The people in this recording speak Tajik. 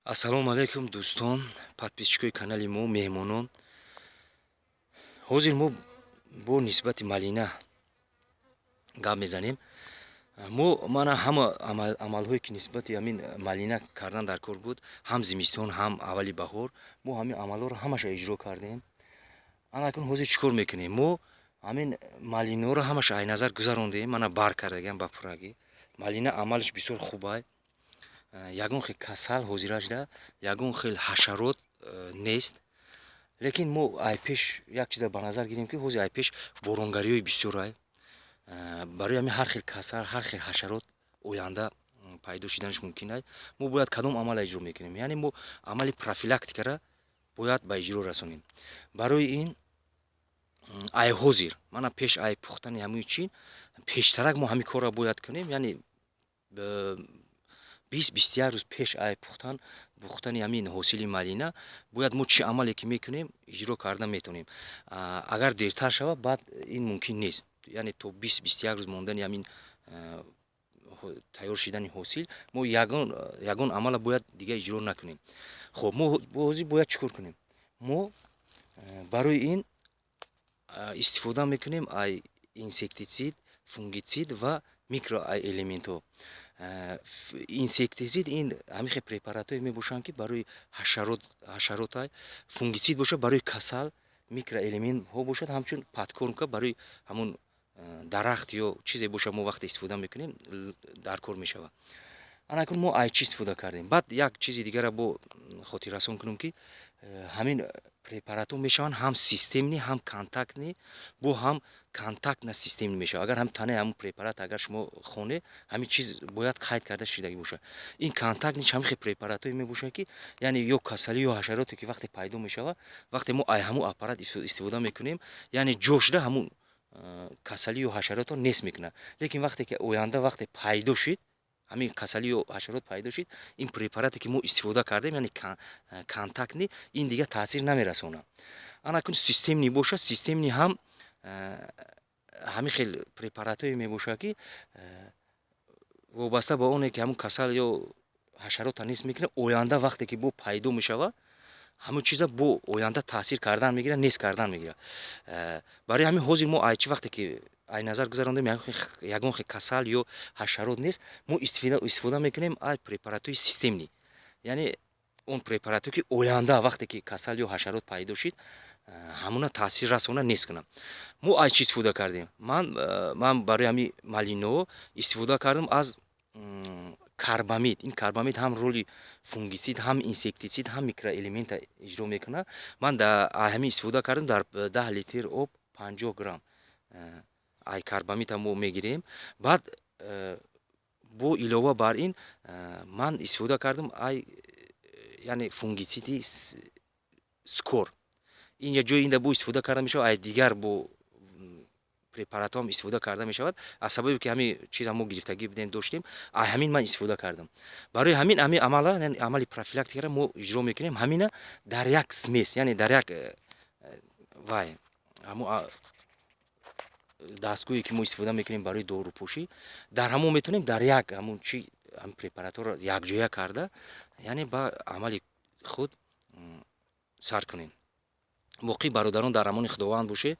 Ассалому алайкум, дӯстон, подписчикои канали мо, меҳмонон. Ҳозир мо бо нисбати малина гап мезанем. Мо мана ҳама амалҳое, ки нисбати ҳамин малина кардан дар кор буд, ҳам зимистон, ҳам аввали баҳор, мо ҳамин амалҳоро ҳамаша иҷро кардем. Ана акнун ҳозир чӣ кор мекунем? Мо ҳамин малинаҳоро ҳамаша ай назар гузарондем. Мана, бар кардагиам ба пуррагӣ. Малина амалаш бисёр хубай, ягон хел касал ҳозирашда, ягон хел ҳашарот нест. Лекин мо ай пеш як чиза ба назар гирем, ки ҳозир ай пеш боронгариҳои бисёрай. Барои ҳамин ҳар хел касал, ҳар хел ҳашарот оянда пайдо шуданаш мумкин ай. Мо бояд кадом амала иҷро мекунем? Яъне мо амали профилактикара бояд ба иҷро расонем. Барои ин ай ҳозир, мана, пеш ай пухтани ҳамои чи пештарак мо ҳамин корро бояд кунем, яъне 20-21 рӯз пеш ай пухтани ҳамин ҳосили малина бояд мо чӣ амале ки мекунем, иҷро карда метавонем. Агар дертар шавад, баъд ин мумкин нест. Яъне то 20-21 рӯз мондани ҳамин тайёр шидани ҳосил мо ягон амала бояд дига иҷро накунем. Хоб, мо ҳозир бояд чӣ кор кунем? Мо барои ин истифода мекунем ай инсектицид, фунгицид ва микроэлементҳо. Инсектицид ин ҳамин хел препаратҳое мебошанд, ки барои ҳашаротай, фунгицид бошад барои касал, микроэлементҳо бошад ҳамчун подкормка барои ҳамун дарахт ё чизе бошад, мо вақте истифода мекунем, дар кор мешавад. Ана акнун мо ай чӣ истифода кардем? Баъд як чизи дигара бо хотиррасон кунем, ки ҳамин препаратҳо мешаванд ҳам системный, ҳам контактный, бо ҳам контактно-системный мешавад. Агар ҳам танаи ҳамун препарат агар шумо хонед, ҳамин чиз бояд қайд карда шидагӣ бошад. Ин контактный ҳамин хел препаратҳое мебошад, ки яъне ё касалӣ, ё ҳашароте ки вақте пайдо мешавад, вақте мо ай ҳамун аппарат истифода мекунем, яъне ҷо шуда ҳамун касалӣ ё ҳашаротро нест мекунад. Лекин вақте ки оянда вақте пайдо шид, ҳамин касалӣ ё ҳашарот пайдо шид, ин препарате ки мо истифода кардем, яъне контактный, ин дигар таъсир намерасонад. Ана акнун системный бошад, системный ҳам ҳамин хел препаратҳое мебошад, ки вобаста ба оне ки ҳамун касал ё ҳашаротро нест мекунад, оянда вақте ки бо пайдо мешавад, ҳамун чиза бо оянда таъсир кардан мегирад, нест кардан мегирад. Барои ҳамин ҳозир мо ай чӣ вақте ки ай назар гузарондем, ягон хел касал ё ҳашарот нест, мо истифода мекунем ай препаратҳои системный, яъне он препаратҳое, ки оянда вақте ки касал ё ҳашарот пайдо шид, ҳамуна таъсир расона, нест кунад. Мо ай чӣ истифода кардем? Ман барои ҳамин малиноҳо истифода кардам аз карбамид. Ин карбамид ҳам роли фунгицид, ҳам инсектицид, ҳам микроэлемента иҷро мекунад. Ман ҳамин истифода кардам. Дар 10 литр об 50 грамм ай карбамида мо мегирем. Баъд бо илова бар ин ман истифода кардам ай, яъне, фунгициди Скор. Ин ҷои инда бо истифода карда мешавад, ай дигар бо препаратҳоам истифода карда мешавад. Аз сабабе ки ҳамин чиза мо гирифтагӣ будем, доштем, ай ҳамин ман истифода кардам. Барои ҳамин амала, амали профилактикаро мо иҷро мекунем. Ҳамина дар як смесь, яъне дар як вай ҳамо дастгоҳе ки мо истифода мекунем барои дорупошӣ, дар ҳамон метавонем дар як ҳамун чи ҳамин препаратҳоро якҷоя карда, яъне ба амали худ сар кунем. Боқӣ, бародарон, дар амони Худованд бошед.